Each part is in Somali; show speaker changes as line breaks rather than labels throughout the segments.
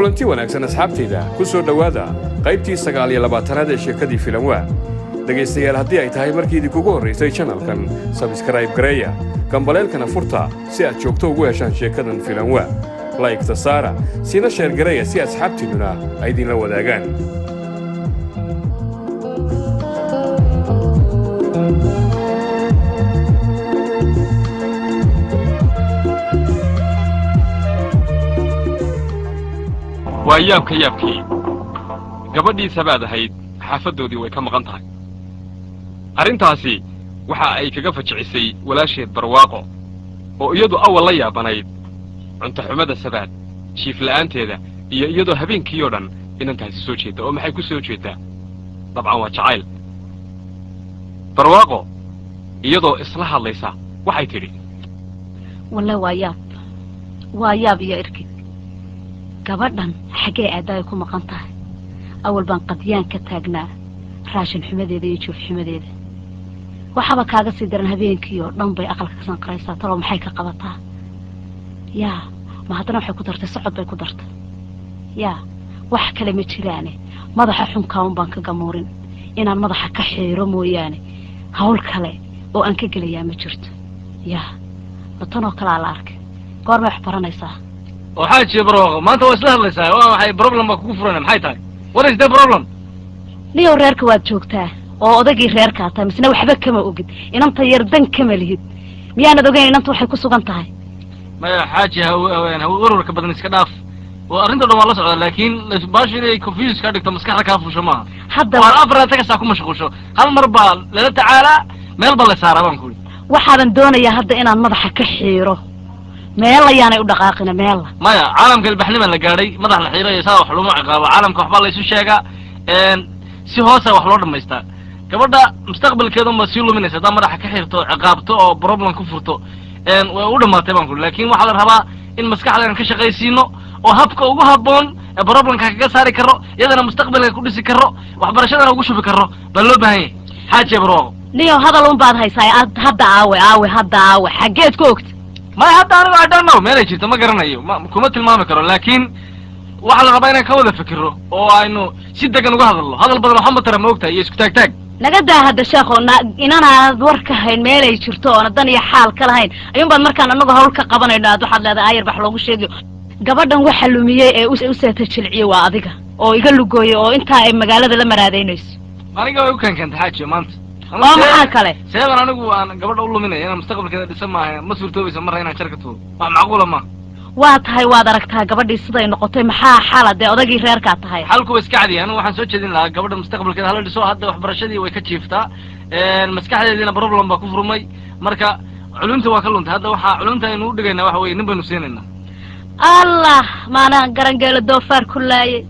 Kulanti wanaagsan, asxaabtayda. Ku soo dhowaada qaybtii 29aad ee sheekadii Filanwaa. Dhegaystayaal, haddii ay tahay markii idinkugu horraysay channelkan, subscribe gareeya, gambaleelkana furta si aad joogto ugu heshaan sheekadan Filanwaa. Like-ta saara, siina share gareeya si asxaabtiinnuna ay idinla wadaagaan.
Waa yaabka yaabkii, gabadhii Sabaad ahayd xaafaddoodii way ka maqan tahay. Arrintaasi waxa ay kaga fajicisay walaasheed Barwaaqo, oo iyadu awal la yaabanayd cuntaxumada Sabaad, jiif la'aanteeda iyo iyadoo habeenkii oo dhan inantaasi soo jeedda. Oo maxay ku soo jeeddaa? Dabcan waa jacayl. Barwaaqo iyadoo isla hadlaysa waxay tidhi:
Walle waa yaab, waa yaab iyo irkig. Gabadhan xaggee aaddaay ku maqan tahay? Awal baan qadyaan ka taagnaa raashin xumadeeda iyo juuf xumadeeda. Waxaaba kaaga sii daran, habeenkii oo dhan bay aqalka ka sanqaraysaa. Talow maxay ka qabataa? Yaa, ma haddana waxay ku dartay socod bay ku dartay. Yaa, wax kale ma jiraane, madaxa xunkaa un baan ka gamuurin. Inaan madaxa ka xiiro mooyaane, hawl kale oo aan ka gelayaa ma jirto. Yaa, ma tanoo kalaa la arkay? Goormay wax baranaysaa?
Oo xaajiya Barwaaqo, maanta waa isla hadlaysaa. Waa maxay problem baa kugu furana? Maxay tahay? What is the problem?
Niyow, reerka waad joogtaa oo odagii reerkaa tahay, misna waxba kama ogid. Inanta yar dan kama lihid. Miyaanad ogeyn inanta waxay ku sugan tahay?
Maya xaaji, haw ururka badan iska dhaaf. Oo arrinta dhan waa la socdaa, laakiin baashu inay confuse kaa dhigto, maskaxda kaa fusho maaha.
Hadda
waa afar tagasaa ku mashquusho. Hal mar baa lala tacaalaa, meel baa la saaraa baan ku uri.
Waxaadan doonayaa hadda inaan madaxa ka xiiro, meel ayaanay u dhaqaaqina meella.
Maya, caalamka ilbaxnima la gaadhay. Madax la xiirayo saa wax looma ciqaabo. Caalamka waxbaa la isu sheegaa, si hoosa wax loo dhamaystaa. Gabadha mustaqbalkeeda unbaa sii luminaysa haddaa madaxa ka xirto, ciqaabto oo problem ku furto. Way u dhamaatay baan kuri, laakin waxaa la rabaa in maskaxdan ka shaqaysiino oo habka ugu habboon ee problemka kaga saari karo, iyadana mustaqbalka ku dhisi karo, waxbarashadana ugu shubi karo baa loo baahan yahay, xaajiya Barwaaqo.
Niyow, hadal un baad haysaa. Aad hadda aawe, aawe, hadda aawe, xaggeed ku ogta?
Maya, hadda anigu I don't know meelay jirto, ma garanayo, ma kuma tilmaami karo, laakiin waxaa la rabaa inaan ka wada fikiro oo aynu si degan uga hadalno. Hadal badan waxba ma tara, ma ogtahay, iyo isku taag taag.
Naga daa hadda, sheekho. Na inanaad war ka hayn meelay jirto oona dan iyo xaal ka lahayn ayuun baad markaan anagu hawl ka qabanayno aad waxaad leedahay ayar bax loogu sheegayo. Gabadhan waxa lumiyey ee u seeta jilciyey waa adiga oo iga lugooyey oo intaa ay magaalada la maraadaynayso.
Aniga way u keenkeentay, xaajiyo, maanta.
Oo maxaa kale?
Seeban anigu aan gabadha u luminaya inaan mustaqbalkeeda dhisan maaha. Ma suurtoobaysa marra inaan jar ka tuuro, wax macquula ma.
Waa tahay, waad aragtaa gabadhii siday noqotay. Maxaa xala dee? Odagii reerkaa tahay.
Xalku wa iska cadiya. Anigu waxaan soo jeedin lahaa gabadha mustaqbalkeeda hala dhiso. Hadda waxbarashadii way ka jiiftaa, maskaxdeediina problem baa ku furmay. Marka culumta waa ka luntay. Hadda waxaa culumta aynu u dhigaynaa waxa weye nin baynu siinaynaa.
Allah, maanaan garangeelo doofaar ku laayay.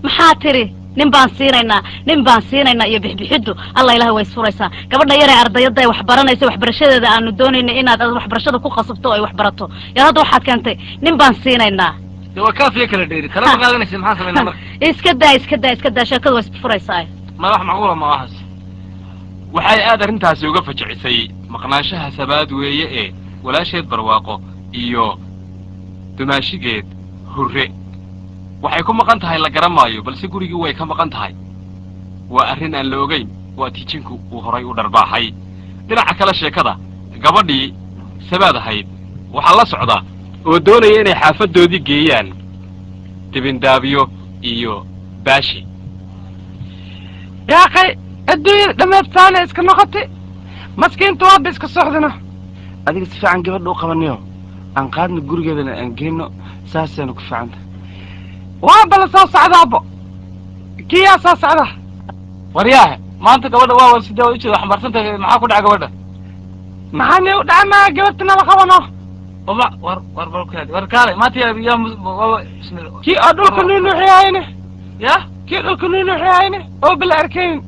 Maxaa tiri? Nin baan siinaynaa, nin baan siinaynaa iyo bixbixiddu alla ilahay way isfuraysaa. Gabadha yaree ardayada ee wax baranaysa, waxbarashadeeda aanu doonayna inaad waxbarashada ku khasabto oo ay wax barato yar, hadda waxaad keentay nin baan siinaynaa.
De waa kaafiya kala dheeri, talama qaadanaysa. Maxaan samaynaa marka?
Iska daa, iska daa, iska daa. Sheekadu waa isfuraysaa.
Ma wax macquula ma waxaas.
Waxay aad arrintaasi uga fajicisay maqnaanshaha Sabaad weeye ee walaasheed Barwaaqo iyo dumaashigeed Hurre. Waxay ku maqan tahay la garan maayo, balse gurigii way ka maqan tahay. Waa arrin aan la ogayn. Waa tijinku uu horay u dharbaaxay. Dhinaca kale sheekada, gabadhii Sabaad ahayd waxaa la socda oo doonaya inay xaafaddoodii geeyaan Dibindaabiyo iyo Baashi.
Yaaqay, adduunyada dhammeedtaana iska noqotay. Maskiinta waaba iska socdana.
Adiga si fiican gabadha u qabaniyo, aan qaadno gurigeedana aan geyno, saasayna ku fiicanta.
Waaba la soo socdaabo, kiyaa soo socda.
Waryaahe, maanta gabadha waa sidee ujeeda xambaarsan tahay? Maxaa ku dhaca gabadha?
Maxaa ni u dhacamaa? Gabadhta nala qabano.
Waba war war balkaadi, war kaalay maanta yaa yaa waaba bismillah.
Kii oo dhulka nuunuuxiyahayne.
Ya.
Kii dhulka nuunuuxiyahayne oo bila arkayn.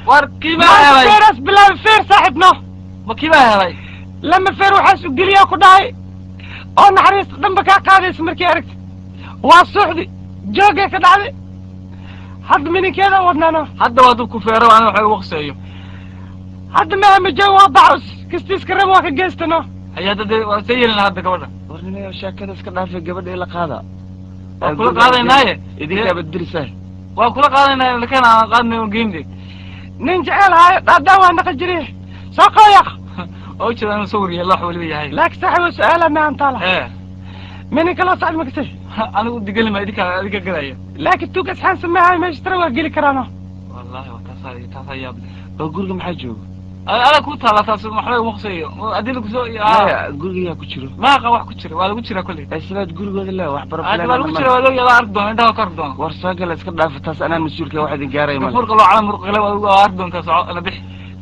War kii baa
maanta
helay?
Feeraas bilaabay feer, saaxiibno.
Ma kii baa helay?
Lama feer waxaas u geliyaa ku dhahay oo naxariista dhanba kaa qaadaysa. Markii aragta waa suuxdi, joogay ka dhacday. Hadda mininkeeda wadnaano.
Hadda waa dub ku feero ana waxa ugu qseeyo.
Hadda meha ma joog, waa bacus kastiiska rab waa ka geystano.
Haya, hadda dee waa see yeelina hadda gabadha?
War nimayo, sheekada iska dhaafay, gabadha ila qaada.
Waa kula qaadaynaaye.
Idinkaaba dirisa.
Waa kula qaadaynaaye, lakin aan qaadnay oo geyn de.
Nin jecel haayo dhaadhaan waa naqa jiri soo qabo yaaq.
Oo ujeeda inuu sawir yahay, loox weliba yahay.
Laakiin saaxiib su-aala ma antaala.
Ee.
Mininka loo socd makasay.
Anigu digeli ma idinka adinka galaya.
Laakiin tuug asxaan sameehay meesha tara waa geli karaano.
Wallahi waa taasaa taasaa yaab leh.
Oo guriga maxaa jooga?
Ala ku taala taas waxba uma khuseeyo haddii lagu soo.
Maya, guriga yaa ku jiro?
Maaqa wax ku jira, waa lagu jiraa kolley.
Ee sabaad gurigooda le wax
Hadda waa lagu jira, waa loo yaabaa, arki doona, indhaha ka arki doona.
War soo gala, iska dhaafa taas, anaa mas-uulka, wax idin gaaraya male.
Gafuurka loo cala muruqile waa arki doontaa, soco la bixi.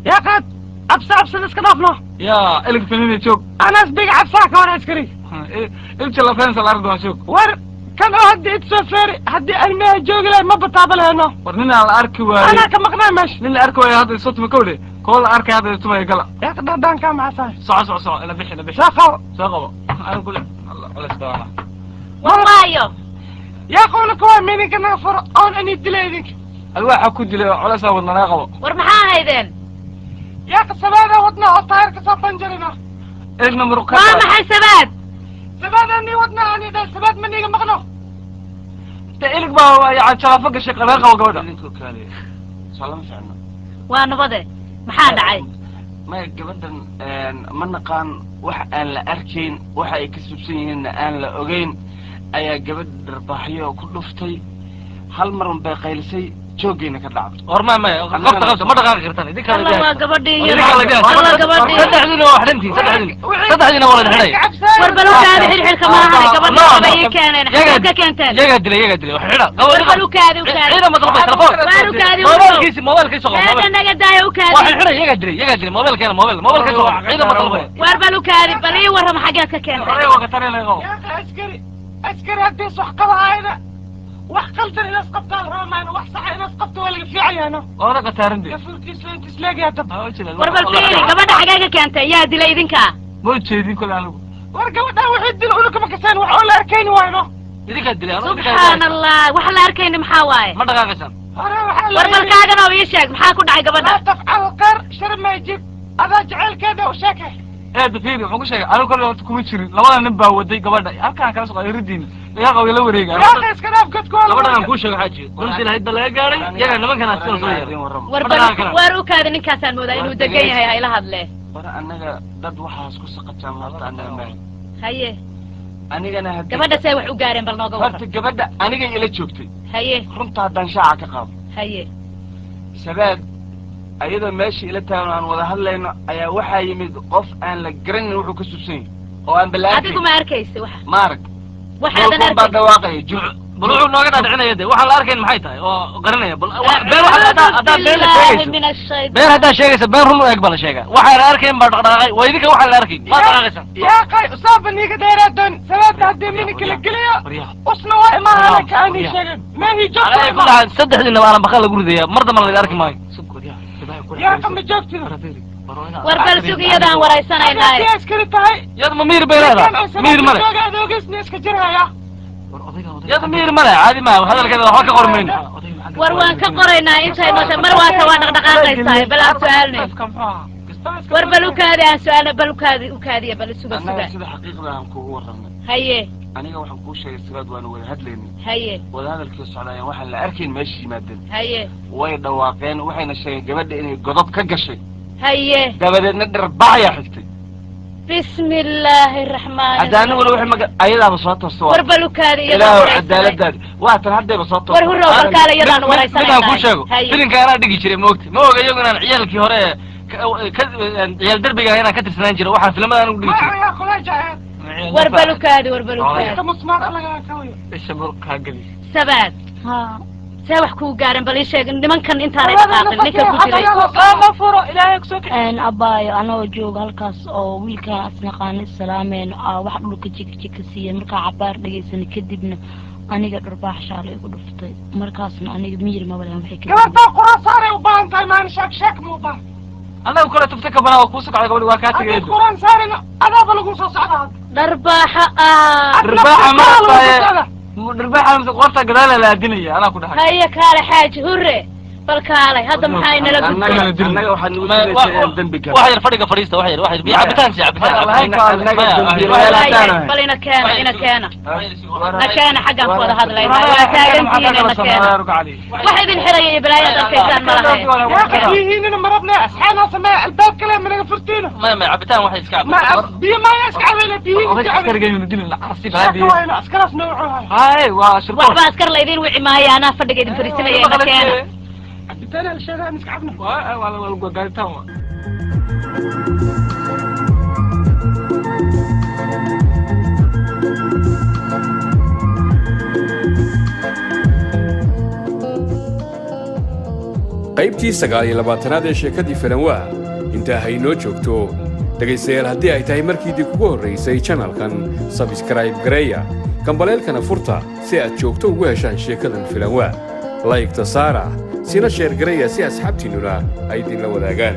Yaa qaad cabsa cabsada iska dhaafno.
Yaa ilig finina joog.
Anaas biga cabsaa ka hor askari.
Ilja lafeensa la arki doona, joog.
War kan oo haddii id soo feeri haddii aan meeha joogi lahay ma bataaba leheno.
War nin aan la arki waayo.
Anaa ka maqnaa meesha.
Nin la arki waayo hadda isoo tuma kowle koo la arkay hadda istumaya gala.
Yaa dhaadhaankaa maxaa tahay?
Soco soco soco, ila bixi, ila bixi.
Soo qabo.
Soo qabo anigu kule alla culeys baana.
Warmaayo.
Yaa qowna kuwaa mininka naga furo oon ani dila idinka.
Alwaaxa ku dilay oo culeysaa wadna naga qabo.
War maxaa haydeen?
Yaa sabaada wadna oo taayirka soo banjarina.
Iligna muruq.
Waa maxay sabaad?
Sabaada ni wadna ani dha sabaad ma niga maqno.
Ta ilig baa yani jalaafo gashay, naga qabo gabadha.
Idinkoo kaaliya soo lama ficno.
Waa nabade, maxaa dhacay?
Maya, gabadhan ma naqaan wax aan la arkayn, waxa ay ka subsan yihiinna aan la ogeyn ayaa gabadha dharbaaxyo ku dhuftay. Hal mar un bay qaylisay, joogayna ka dhacday.
War ma maya, qabta qabta, ma dhaqaaqi kartaan idinka.
Alla waa gabadhii.
Idinka laga.
Alla gabadhii.
Saddexdiina waa xidhantiin, saddexdiina saddexdiina waa la xidhay.
War bal ukaadi, xilxilka maahan, gabadha waba ii keeneen, xageed ka keenteen?
Yagaa dilay, yagaa dilay, wax xidha.
War bal ukaadi, ukaadi.
Ciidan ma dalbay telefoon?
Waar ukaadi.
Mobaylkiisi, mobaylkiisa qabo.
Meesha naga daaya, ukaadi.
Waa xidhay, yagaa dilay, yagaa dilay, mobaylkeena mobayl mobaylkiisa qabo, ciidan ma dalbay.
Waar bal ukaadi, bal ii warrama, xageed ka keenteen?
Hore waa ka tarin laga qabo.
Yaa askari askari haddii wax qabahayna wax qaldan inaas qabtaa la raba maayno, wax saxa inaas qabto waa laga fiicayaano.
Waana qataarin de.
Gafuurkiisa inta isleegaya dab.
War bal fiiri gabadha, xagee ka keenteen? Yaa dilay idinka?
Ma ujeedin kole anigu.
War gabadhaan wixii dil unukama kaseen, wax oo la arkayni waayno.
Idinkaa dilay anigu.
Subxaan allah, waxa la arkayni maxaa waaye?
Ma dhaqaaqaysaan.
Hore waxaa
War bal kaagan oo ii sheeg maxaa ku dhacay gabadha.
Laa tafcal khayr shar ma yajib, adaa jaceylkeeda u sheekay.
Eeda fiiri, wuxuu ku sheegay anigu kole horta kuma jirin, labada nin baa waday gabadha halkaan kala socday ridiina laga qabo la wareega.
Yaa iska dhaaf godka waa.
Gabadhan aan kuu sheego xaaji, runtii lahayd baa laga gaadhay yaga nimankan sida soo yeeray.
War bal waar ukaadi, ninkaasaan moodaa inuu degan yahay, hayla hadle.
War annaga dad waxaas ku saqataan horta annaga maahi.
Haye.
Anigana haddii
Gabadha see wax u gaareen, bal nooga
horta
warram.
Gabadha anigay ila joogtay.
Haye.
Runta haddaan shaaca ka qaado,
Haye.
sabaad ayadoo meesha ila taagan aan wada hadlayno ayaa waxaa yimid qof aan la garanin wuxuu ka subsan yahay oo aan bala
Adigu ma arkaysa waxa?
Ma arag.
Waxaadan
Goolkuun baa
arkay.
dhawaaqaya jug.
Bal wuxuu nooga dhaadhicinaya de waxaan la arkayn maxay tahay oo qarinaya? Bal been waxa haddaa been la
Billaahi
sheegayso
min ashaytaan.
Been haddaa sheegaysa, been run u eg baa la sheegaa. Waxaan la arkayn baa dhaqdhaqaaqay, waa idinka waxaan la arkayn maa dhaqaaqaysan.
Yaa qay usaaba niiga dheeraa doon sabaadna haddii mininka la geliyo usna waa imaahana ka ani sheegin meehii
Aniga ku
joogta.
dhahan saddexdiina waa baqa lagu ridayaa, mar damba la arki maayo.
Yaa qama joogtida.
War bal sug, iyadaan waraysanaynaaye.
Haddii askari tahay.
Yad ma miir bay leedahay? Miir male.
Jooga adoogisna iska jirhaya.
Yad miir male, caadi maaha hadalkeeda, waxba ka qormayno.
War waan ka qoraynaa intay noosha mar waata waa dhaqdhaqaaqaysaa, bal aan su-aalnay. War bal ukaadi, aan su-aalna, bal ukaadi, ukaadiya, bal suga.
Annaga
Suga.
Sida xaqiiqda aan kugu warramay.
Haye.
Aniga waxaan kuu sheegay sabaad waanu wada hadlaynay.
Haye.
Wada hadalkii socdaayeen waxaan la arkayn meesha yimaadeen.
Haye.
Way dhawaaqeen, waxayna sheegeen gabadha inay godob ka gashay.
Haye.
Dabadeedna dharbaaxyaa xigtay.
Bismi illaahi raxmaani.
Hadda aniguna waxay maga ayadaaba soo toosta.
War bal ukaadi, iyadaan
Ilaahu
waraysanay.
Cadaaladaadi waa tan haddayba soo toosta.
War hurrow balkaale, iyadaan
Midaan kuu sheego.
waraysanaynaay. Haye.
Filimka anaa dhigi jiray, maogta ma oga iyagu inaan ciyaalkii hore ka ciyaal derbiga inaan ka tirsanaan jiro, waxaan filimada anigu dhigi jiray.
Yaa kulaajaceed.
War bal ukaadi, war bal ukaadi.
Inta musmaar allaga kawayo.
Isha muruqkaa geli.
Sabaad.
Haa.
See wax kuu gaaren, bal ii sheeg nimankan intaanay dhaqaaqin ninka ku jiray.
Ma furo ilaahay kusoo kici.
Abaayo, anoo jooga halkaas oo wiilkaan asnaqaano islaameen aa wax dhulka jika siiya, markaa cabaar dhegaysana kadibna aniga dharbaax shaale igu dhuftay, markaasna aniga miyir mabalen waxay ka
Gabadhaa quraan saaray u baahan tahay maana shaak shaak ma u baahan.
Annaga kale tufta ka banaa waa kuu soo kacday gabadhi, waa kaa tegay.
Haddii quraan saarina adaaba lagu soo socdaa hadda.
Dharbaaxa ah.
Dharbaaxa
Lagu soo
ma
socdaa.
Dharbaaxa mise qoorta gadaala la aadinaya anaa ku dhahay.
Haye, kaale xaaji hure. Bal kaalay hadda, maxaa inala gudbay?
Annaga waxaad nagu tumaysaa inaan dembi galno.
Wax yar fadhiga fadhiista, wax yar, wax yar, biyo cabitaan si cabitaan.
Annaga dembiilayaal
Waayahay,
haddaan
bal ina keena, ina keena, na keena, xaggaan ku wada hadlaynaa. Waa taagantihiin, ina keena. Wax idin xiraya iyo balaayaad arkaysaan ma lahayn.
Yaa biyihiinina marabne, asxaanaa sameeya, albaab kale managa furtiina.
Maya, maya, cabitaan waxay iska
Ma biyo maaya, iska cabayna biyihiin iska cabayna. Wayna askaraas noocuhay.
Haye, waa shirqool.
Waxba askar la idin wici maayo, anaa fadhiga idin fadhiisanaya, ina keena.
Cabitaan al sheegaa, aan iska cabno.
Gaaritaan.
Qaybtii 29aad ee sheekadii Filanwaa intaa haynoo joogto. Dhegaystayaal, haddii ay tahay markii idinkugu horraysay channelkan, subscribe gareeya, gambaleelkana furta si aad joogto ugu heshaan sheekadan Filanwaa. Like-ta saara, sina share gareeya si asxaabtiinnuna ay idinla wadaagaan.